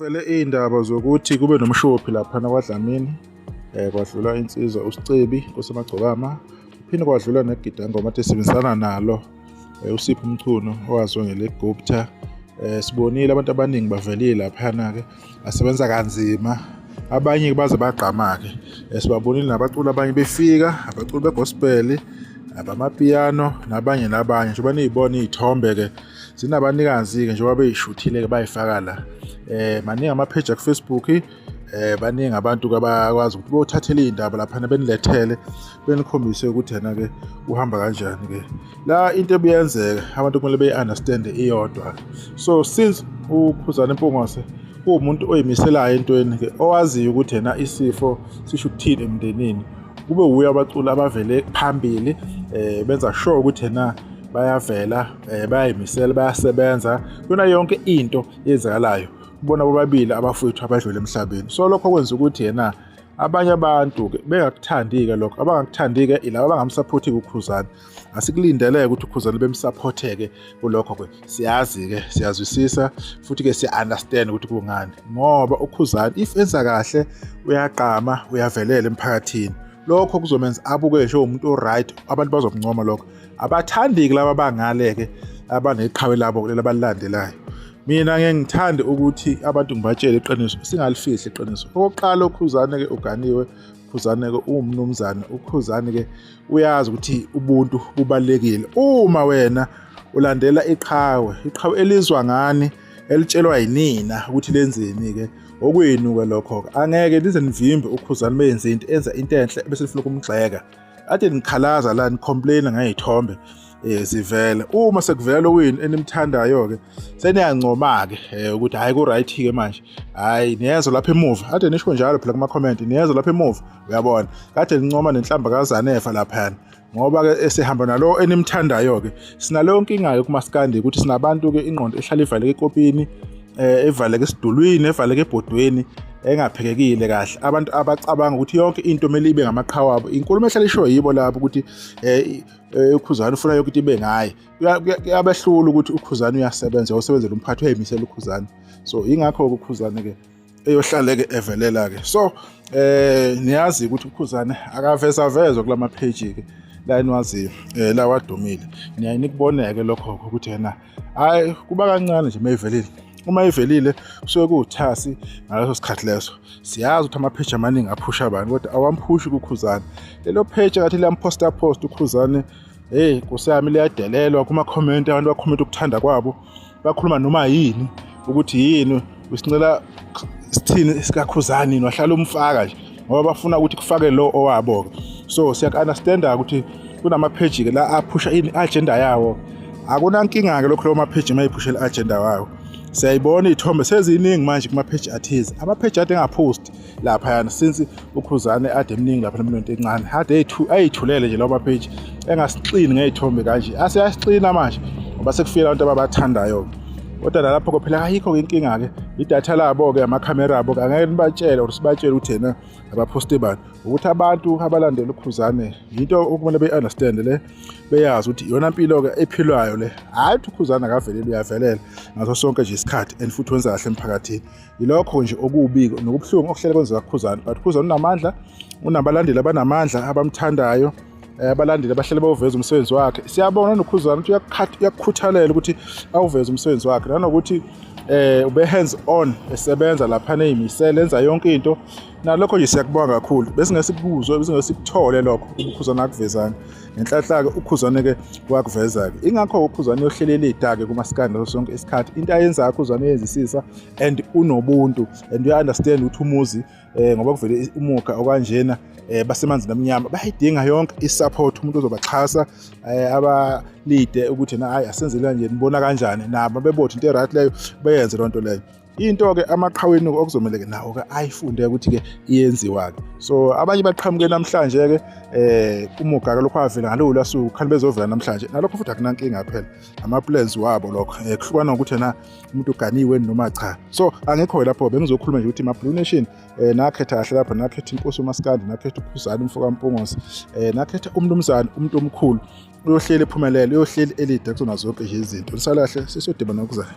Vele iy'ndaba zokuthi kube nomshophi laphana kwaDlamini kwadlula insizwa uSicebi Nkosi Magcokama, kuphinde kwadlula negidangoma ade esebenzisana nalo uSipho Mchunu owaziwa ngeleGupta. Sibonile abantu abaningi bavelile laphana-ke basebenza kanzima, abanye baze bagqama-ke. Sibabonile nabaculi abanye befika, abaculi be-gospel, abamapiyano nabanye nabanye. Njengoba niy'bona iy'thombe-ke zinabanikazi-ke njengoba beyishuthile-ke bayifaka la. Maningi ama-page aku-Facebook, baningi abantu abakwazi ukuthi bothathele iy'ndaba laphana benilethele benikhombise ukuthi yena-ke uhamba kanjani-ke. La into ebiyenzeka abantu kumele beyi-understand-e iyodwa. So since uKhuzani Mpungose kuwumuntu oyimiselayo entweni-ke, owaziyo ukuthi yena isifo sisho ukuthini emndenini, kube wuye abaculi abavele phambili benza sure ukuthi yena bayavela, bayayimisela, bayasebenza kuyona yonke into eyenzakalayo kubona bobabili abafowethu abadlule emhlabeni. So lokho kwenza ukuthi yena abanye abantu-ke bengakuthandi-ke lokho, abangakuthandi-ke ilaba abangamsaphothi-ke uKhuzani. Asikulindeleke ukuthi uKhuzani bemsaphotheke kulokho-ke, siyazi-ke, siyazwisisa futhi-ke siya-understand ukuthi kungani, ngoba uKhuzani if enza kahle uyagqama, uyavelela emphakathini. Lokho kuzomenza abuke njengomuntu o-right, abantu bazomncoma lokho. Abathandi-ke laba abangale-ke abaneqhawe labo leli abalilandelayo. Mina ngeke ngithande ukuthi abantu ngibatshele iqiniso, singalifihli iqiniso. Okokuqala uKhuzani-ke uganiwe, uKhuzani-ke uwumnumzane, uKhuzani-ke uyazi ukuthi ubuntu bubalulekile. Uma wena ulandela iqhawe, iqhawe elizwa ngani, elitshelwa yinina ukuthi lenzeni-ke, okwenu-ke lokho-ke. Angeke nize nivimbe uKhuzani meyenze into, enza into enhle bese nifuna ukumgxeka. Ade nikhalaza la ni-complain ngey'thombe zivela. Uma sekuvela lo wenu enimthandayo-ke seniyancoma-ke ukuthi hhayi ku-right-ke manje, hhayi niyezwa lapha emuva, ade nisho njalo phela kuma-comment, niyezwa lapha emuva, uyabona kade nincoma nenhlambakazane efa laphayana, ngoba-ke esihamba nalo enimthandayo-ke. Sinaleyo nkinga-ke kumaskandi ukuthi sinabantu-ke ingqondo ehlala ivaleke ekopini, evaleke esidulwini, evaleke ebhodweni, engaphekekile kahle. Abantu abacabanga ukuthi yonke into kumele ibe ngamaqhawe abo. Inkulumo ehlala ishiwo yibo labo ukuthi uKhuzani ufuna yonke into ibe ngaye. Kuyabehlula ukuthi uKhuzani uyasebenza, uyawusebenzela umphakathi, uyayimisela uKhuzani. So yingakho-ke uKhuzani-ke eyohlale-ke evelela-ke. So niyazi ukuthi uKhuzani akavezavezwa kulama page-ke la eniwaziyo, la wadumile. Niyaye nikuboneke lokho ukuthi yena hhayi kuba kancane nje mayivelile. Uma ivelile kusuke kuwuthasi ngaleso sikhathi leso. Siyazi ukuthi ama-page amaningi aphusha abantu, kodwa awamphushi kuKhuzani. Lelo page ngathi liyamposta post uKhuzani, hey Nkosi yami, liyadelelwa kuma-comment, abantu bakhomenta ukuthanda kwabo, bakhuluma noma yini ukuthi yini usincela sithini sikaKhuzani, wahlala umfaka nje ngoba bafuna ukuthi kufake lo owabo-ke. So siyaku-understanda ukuthi kunama-page-ke la aphusha i-agenda yawo. Akunankinga-ke lokho lawo ma-page mayiphushela i-agenda wawo. Siyayibona iy'thombe seziningi manje kuma-page athize, ama-page ade engaphosti laphayana since uKhuzani ade eminingi lapha nemilonto encane, ade ayithulele nje lawo ma-page engasixini ngey'thombe kanje. Aseyasixina manje ngoba sekufika abantu ababathandayo. Kodwa nalapho-ke phela ayikho-ke inkinga-ke, idatha labo-ke, amakhamera abo-ke, angeke nibatshele or sibatshele ukuthi yena abaphoste bani. Ukuthi abantu abalandela uKhuzane yinto okumele beyi-understand le, beyazi ukuthi iyona mpilo-ke ephilwayo le. Hhayi ukuthi uKhuzane akaveleli, uyavelela ngaso sonke nje isikhathi and futhi wenza kahle emphakathini. Yilokho nje okubi nokubuhlungu okuhlele kwenzeka kuKhuzani, but uKhuzani unamandla, unabalandeli abanamandla abamthandayo, abalandeli abahlele bawuveza umsebenzi wakhe. Siyabona noKhuzani ukuthi uyakukhuthalela ukuthi awuveze umsebenzi wakhe, nanokuthi ube hands on esebenza laphana, eyimisele, enza yonke into. Nalokho nje siyakubonga kakhulu, besingeke sikuzwe, besingeke sikuthole lokho uKhuzani akuvezanga. Ngenhlanhla-ke uKhuzani-ke wakuveza-ke. Ingakho uKhuzani uyohleli elida-ke kumaskandi ngaso sonke isikhathi. Into ayenzayo uKhuzani uyenzisisa and unobuntu and uya-understand ukuthi umuzi ngoba kuvele umuga okanjena, basemanzini amnyama, bayayidinga yonke i-support, umuntu ozobaxhasa, abalide ukuthi na hayi asenzele kanje, nibona kanjani, nabo bebothi into e-right leyo, beyenze loo nto leyo. Into-ke amaqhaweni okuzomele-ke nawo-ke ayifunde ukuthi-ke iyenziwa-ke. So abanye baqhamuke namhlanje-ke umuga-ke lokho avela ngalowo lwasuku khani bezovela namhlanje, nalokho futhi akunankinga phela, ama-plans wabo lokho, kuhlukana ngokuthi yena umuntu uganiwe noma cha. So angikho lapho, bengizokhuluma nje ukuthi ma-Blue Nation, nakhetha kahle lapho, nakhetha inkosi uMaskandi, nakhetha uKhuzani umfo kaMpungose, nakhetha umnumzane umuntu omkhulu, uyohleli ephumelele, uyohleli elide kuzona zonke nje izinto. Nisalahle, sesiyodibana ngokuzayo.